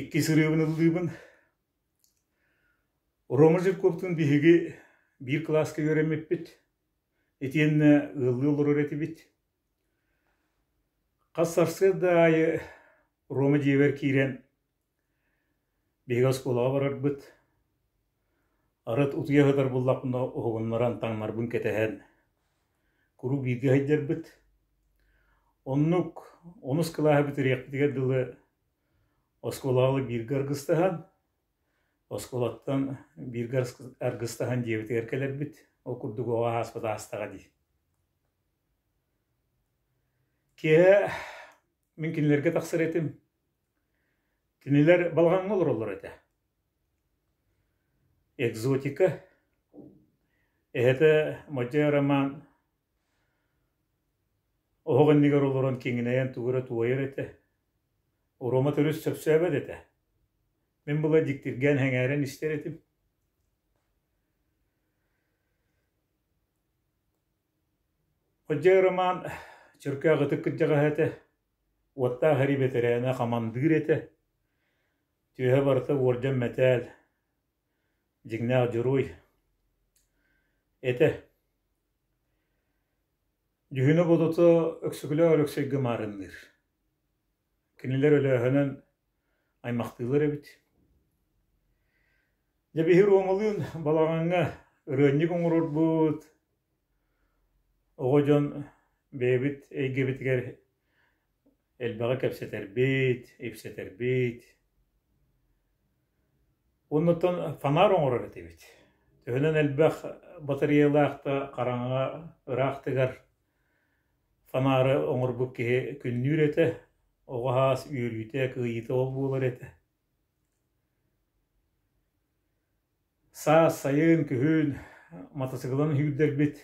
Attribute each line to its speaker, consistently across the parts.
Speaker 1: Иккис ырыабын ыллыыбын. Рома Жирковтуун биһиги биир кылааска үөрэммиппит. Итиэннэ ыаллыы олорор этибит. Хас сарсыарда аайы Рома дьиэбэр киирэн биһиги оскуолаҕа барарбыт. Арыт утуйа сытар буоллахпына уһугуннаран таҥнарбын кэтэһэн куруук бииргэ сылдьарбыт. Оннук онус кылааһы бүтэриэхпитигэр дылы оскуолаҕа бииргэ аргыстаһан, оскуолаттан бииргэ аргыстаһан дьиэбитигэр кэлэрбит. Ол курдук оҕо ааспыт аастаҕа дии. Киэһэ мин кинилэргэ тахсар этим. Кинилэр балаҕаҥҥа олороллор этэ. Экзотика. Эһэтэ Модьой Роман оһох иннигэр олорон киҥинэйэн тугу эрэ туойар этэ. Рома төрүт сөпсөөбөт этэ. Мин була дьиктиргээн сэҥээрэн истэр этим. Модьой Роман Чөркөөх ытык кырдьаҕаһа этэ. Уоттаах эрий бэтэрээнэ хамандыыр этэ, түөһэ барыта уордьан мэтээл, дьиҥнээх дьоруой этэ. Дьүһүнэ-бодото Өксөкүлээх Өлөксөйгө маарынныыр. Кинилэр Өлөөһөнөн аймахтыылар эбит. Дьэ биһи Ромалыын балаҕаҥҥа ырыанньык оҥорорбут, Оҕо дьон бэйэбит эйгэбитигэр элбэҕи кэпсэтэрбит, ипсэтэрбит. Оннуттан фонарь оҥорор этибит. Төһөнөн элбэх батареялаах да хараҥаҕа ыраах тыгар фонары оҥорбут киһи күннүүр этэ, оҕо саас үөрүүтэ, кыайыыта ол буолар этэ. Саас, сайын, күһүн матасыгылан сүүрдэрбит,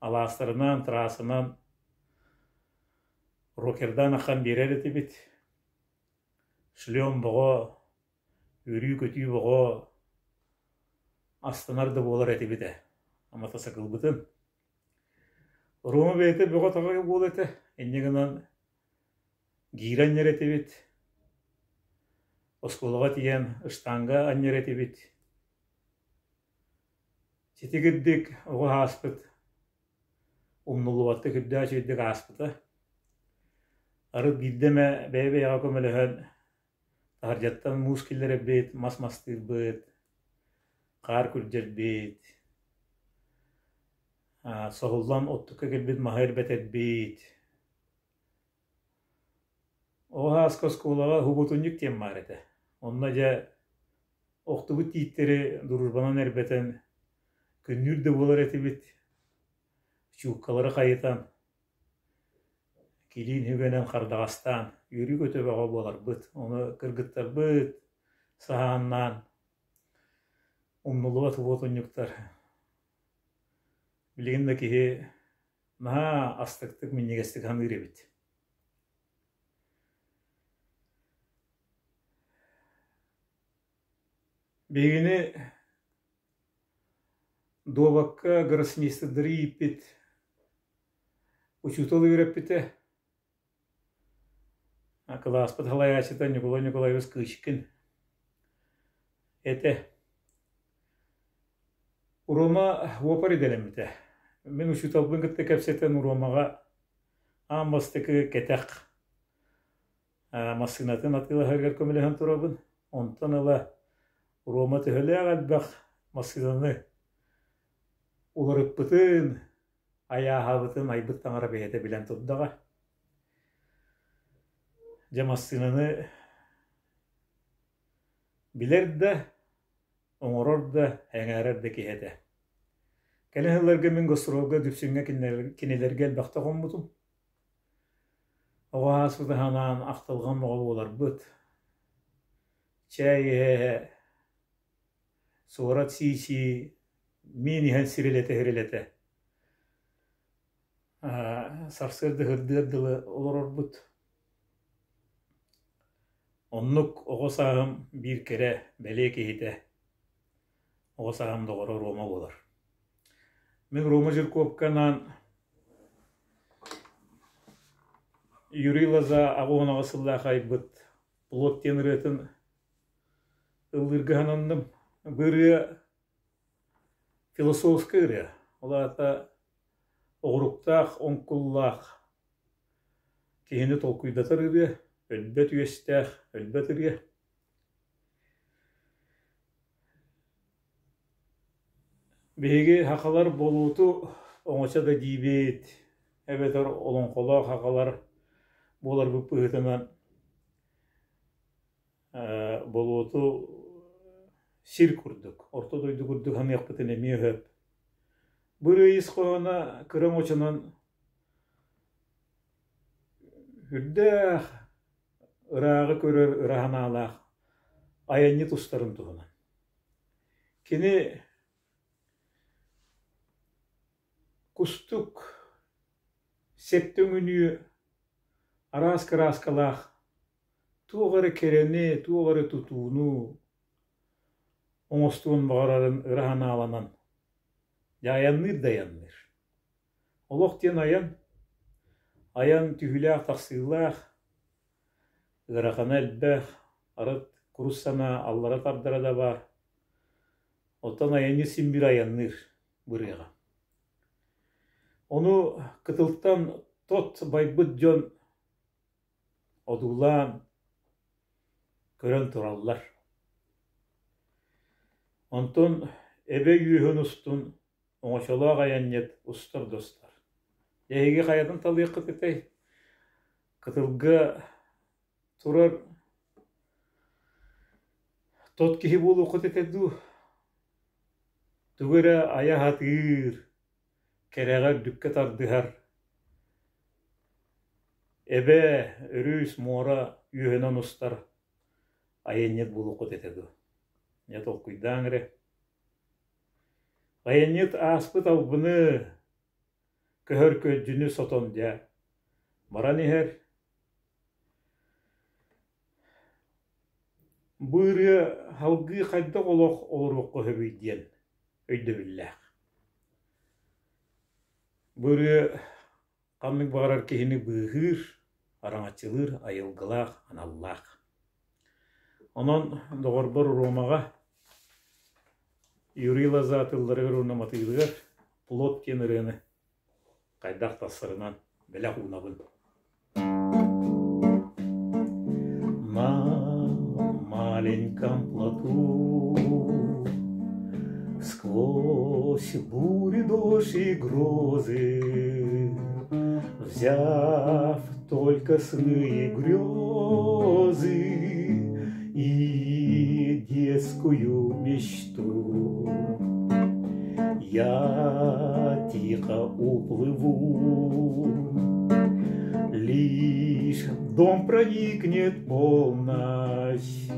Speaker 1: алаастарынан, трассанан рокердаан ахан биэрэр этибит. Шлем бөҕө, үөрүү-көтүү бөҕө, астынар да буолар этибит ээ, матасыкылбытын. Рома бэйэтэ бөҕө-таҕа буол этэ, инньэ гынан Гиирэ анньар этибит, оскуолаҕа тиийэн ыштанга анньар этибит. Ситигирдик оҕо ааспыт, умнуллубаттык үрдээх үчүгэйдик ааспыта. Арыт биирдэ эмэ бэйэ-бэйэҕэ көмөлөһөн таһырдьаттан муус киллэрэрбит, мас мастыырбыт, хаар күрдьэрбит, соһуллан оттукка кэлбит маһы эрбэтэрбит. Оҕо сааска оскуолаҕа субуотунньук диэн баар этэ. Онно дьэ охтубут тииттэри дружбанан эрбэтэн күннүүр да буолар этибит, чууккалары хайытан, килиин үгэнэн хардаҕастаан үөрүү-көтүү бөҕө буоларбыт. Ону кыргыттарбыт саһааннаан умнуллубат субуотунньуктар. Билигин да киһи наһаа астыктык, минньигэстик саныыр эбит. Биһигини дуобакка гроссмейстердары ииппит учуутал үөрэппитэ. Кылааспыт салайааччыта Ньукулай Николаевич Кычкин этэ. Рома уопар идэлэммитэ. Мин учууталбын кытта кэпсэтэн Ромаҕа аан бастакы кэтэх массыынатын атыылаһарыгар көмөлөһөн турабын. Онтон ыла Рома төһөлөөх элбэх массыынаны уларыппытын, айааһаабытын айбыт таҥара бэйэтэ билэн турдаҕа. Дьэ массыынаны билэр да, оҥорор да, эҥээрэр да киһи этэ. Кэлин сылларга мин гастролга Дүпсүҥҥэ кинилэргэ элбэхтэ хоммутум. Оҕо ааспыта санаан ахтылҕан бөҕө буоларбыт. Чээй иһэ-иһэ суорат сии-сии, миин иһэн сирилэтэ-сирилэтэ сарсыарда сырдыар дылы олорорбут. Оннук оҕо сааһым биир кэрэ, бэлиэ киһитэ, оҕо сааһым доҕоро Рома буолар. Мин Рома Жирковканаан Юрий Лоза 88 сыллаах айбыт «Плот» диэн ырыатын. Ыллыырга сананным. Бу ырыа философскай ырыа. Ол аата оҕуруктаах, оҥкуллаах киһини толкуйдатар ырыа, өлбөт үөстээх, өлбөт ырыа. Биһиги сахалар болуоту оҥочо да диибит, эбэтэр олоҥхолоох сахалар буоларбыт быһыытынан болуоту сир курдук, орто дойду курдук саныахпытын эмиэ сөп. Бу ырыа ис хоһооно кыра оҥочонон үрдээх, ырааҕы көрөр ыра санаалаах айанньыт устарын туһунан. Кини кустук сэттэ өҥүнүү араас кырааскалаах туох эрэ кэрэни, туох эрэ тутууну оҥостуон баҕарарын ыра санааланан дьэ айанныыр да айанныыр. Олох диэн айан, айан түһүүлээх-тахсыылаах, ыарахана элбэх, арыт курус санаа аллара тардара да баар. Оттон айанньыт син биир айанныыр бырыаҕа. Ону кытылтан тот байбыт дьон одуулаан көрөн тураллар. Онтон эбэ үөһүн устун оҥочолоох айанньыт устар да устар. Эһиги хайатын талыаххыт этэй? Кытылга турар тот киһи буолуоххут этэ дуу? Тугу эрэ айа сатыыр, кэрэҕэ үрдүккэ тардыһар эбэ, өрүс, муора үөһүнэн устар айанньыт буолуоххут этэ дуо? Дьэ толкуйдааҥ эрэ. Айанньыт ааспыт албыны, көһөр көлдьүнү сотон дьэ баран иһэр. Бу ырыа салгыы хайдах олох олоруохха сөбүй диэн өйдөбүллээх. Бу ырыа ханнык баҕарар киһини быыһыыр, араҥаччылыыр айылгылаах, аналлаах. Онон доҕорбор Ромаҕа Юрий Лоза тылларыгар уонна матыыбыгар «Плот» диэн ырыаны хайдах тахсарынан бэлэх уунабын. На маленьком плоту Сквозь бури, дождь и грозы, Взяв только сны и грезы И детскую мечту, Я тихо уплыву. Лишь в дом проникнет полночь,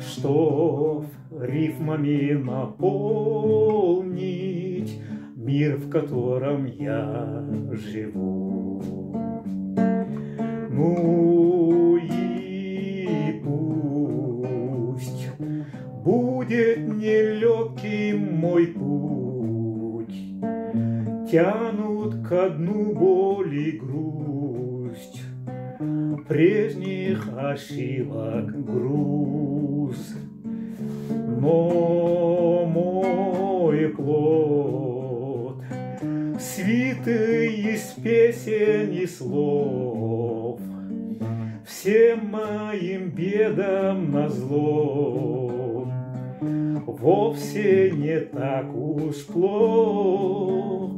Speaker 1: Чтоб рифмами наполнить Мир, в котором я живу. Ну и пусть будет нелегким мой путь, Тянут ко дну боль и грусть Прежних ошибок груз. Но мой плод, свитый из песен и слов, Всем моим бедам назло Вовсе не так уж плох.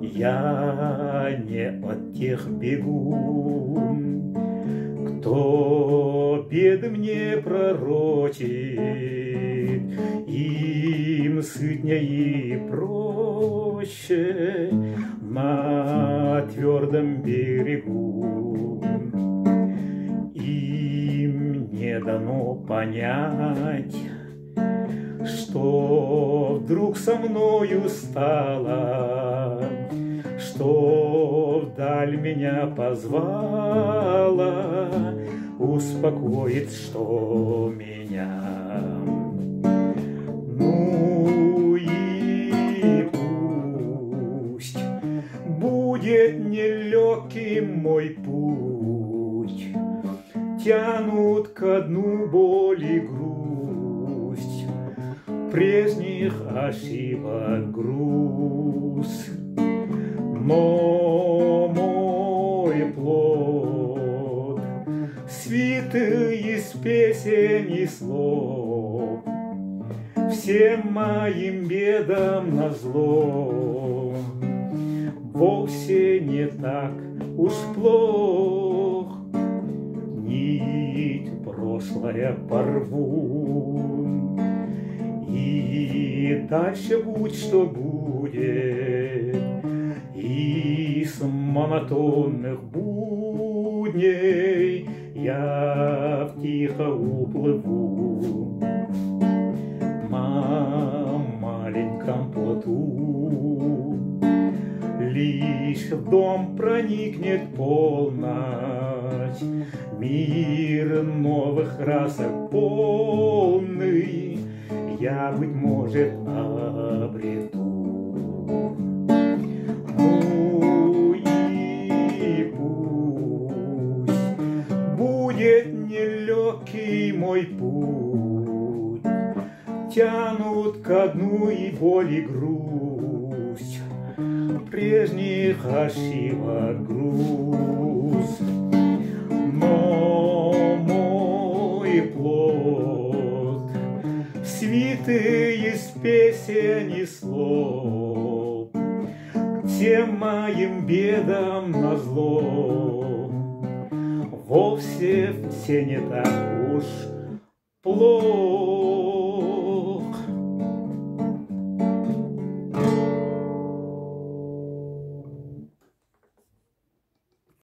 Speaker 1: Я не от тех бегу, Кто беды мне пророчит, Им сытнее и проще На твердом берегу. Им не дано понять, Что вдруг со мною стало, Что вдаль меня позвала, Успокоит, что меня. Ну и пусть будет нелегким мой путь, Тянут ко дну боль и грусть. Прежних ошибок груз. Но мой плод свитый из песен и слов, Всем моим бедам назло Вовсе не так уж плох. Нить прошлое порву, И дальше будь что будет, И с монотонных будней Я тихо уплыву на маленьком плоту. Лишь в дом проникнет полночь, Мир новых красок полный Я, быть может, обрету. Ну и пусть будет нелегкий мой путь, Тянут ко дну и боль, и грусть, Прежних ошибок груз. Но мой плод, свитый из песен и слов, Всем моим бедам назло Вовсе все не так уж плохо.